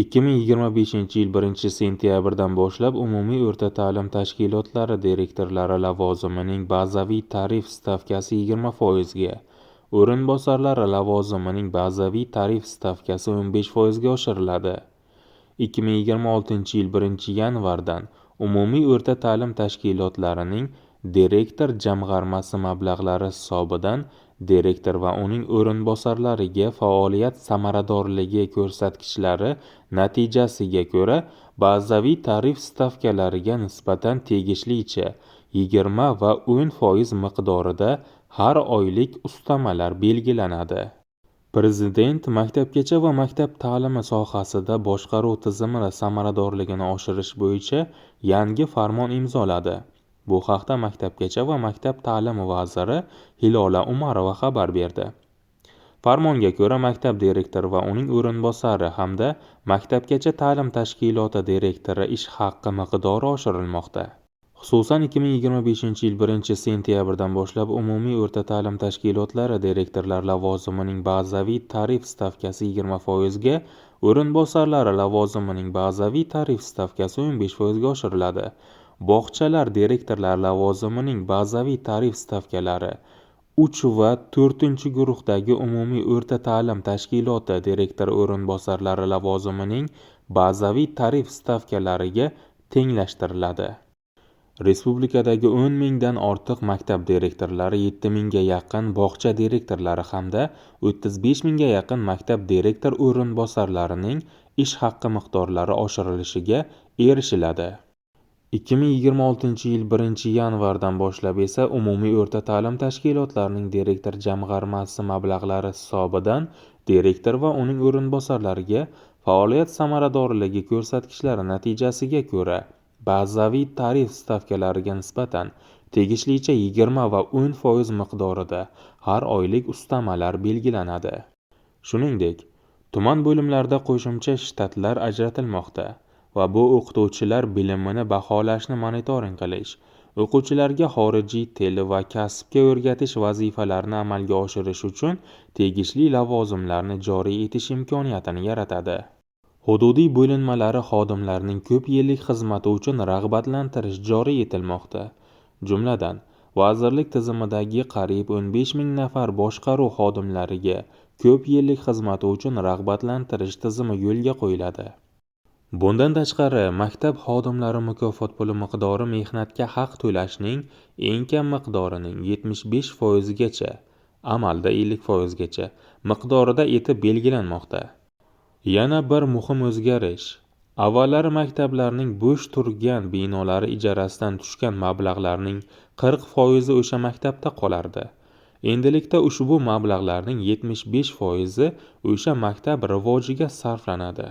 2025-yil 1-sentyabrdan boshlab umumiy o'rta ta'lim tashkilotlari direktorlari lavozimining bazaviy tarif stavkasi 20 ga, o'rinbosarlari lavozimining bazaviy tarif stavkasi 15 ga oshiriladi. 2026-yil 1-yanvardan umumiy o'rta ta'lim tashkilotlarining direktor jamg'armasi mablag'lari hisobidan direktor va uning o'rinbosarlariga faoliyat samaradorligi ko'rsatkichlari natijasiga ko'ra bazaviy tarif stavkalariga nisbatan tegishlicha 20 va 10% miqdorida har oylik ustamalar belgilanadi. Prezident maktabgacha va maktab ta'limi sohasida boshqaruv tizimi samaradorligini oshirish bo'yicha yangi farmon imzoladi. Bu haqda Maktabgacha va maktab ta'limi vaziri Hilola Umarova xabar berdi. Farmonga ko'ra, maktab direktori va uning o'rinbosari hamda maktabgacha ta'lim tashkiloti direktori ish haqi miqdori oshirilmoqda. Xususan, 2025-yil 1-sentyabrdan boshlab umumiy o'rta ta'lim tashkilotlari direktorlar lavozimining bazaviy tarif stavkasi 20 ga, o'rinbosarlari lavozimining bazaviy tarif stavkasi 15 ga oshiriladi. Bog'chalar direktorlari lavozimining bazaviy tarif stavkalari 3 va 4-guruhdagi umumiy o'rta ta'lim tashkiloti direktori o'rinbosarlari lavozimining bazaviy tarif stavkalariga tenglashtiriladi. Respublikadagi 10 mingdan ortiq maktab direktorlari, 7 mingga yaqin bog'cha direktorlari hamda 35 mingga yaqin maktab direktor o'rinbosarlarining ish haqi miqdorlari oshirilishiga erishiladi. 2026-yil 1-yanvardan boshlab esa umumiy o'rta ta'lim tashkilotlarining direktor jamg'armasi mablag'lari hisobidan direktor va uning o'rinbosarlariga faoliyat samaradorligi ko'rsatkichlari natijasiga ko'ra bazaviy tarif stavkalariga nisbatan tegishlicha 20 va 10% miqdorida har oylik ustamalar belgilanadi. Shuningdek, tuman bo'limlarida qo'shimcha shtatlar ajratilmoqda va bu o'qituvchilar bilimini baholashni monitoring qilish, o'quvchilarga xorijiy til va kasbga o'rgatish vazifalarini amalga oshirish uchun tegishli lavozimlarni joriy etish imkoniyatini yaratadi. Hududiy bo'linmalari xodimlarining ko'p yillik xizmati uchun rag'batlantirish joriy etilmoqda. Jumladan, vazirlik tizimidagi qariyb 15 ming nafar boshqaruv xodimlariga ko'p yillik xizmati uchun rag'batlantirish tizimi yo'lga qo'yiladi. Bundan tashqari, maktab xodimlari mukofot puli miqdori mehnatga haq to'lashning eng kam miqdorining 75 gacha, amalda 50 gacha miqdorida etib belgilanmoqda. Yana bir muhim o'zgarish. Avvallari maktablarning bo'sh turgan binolari ijarasidan tushgan mablag'larning 40% o'sha maktabda qolardi. Endilikda ushbu mablag'larning 75% o'sha maktab rivojiga sarflanadi.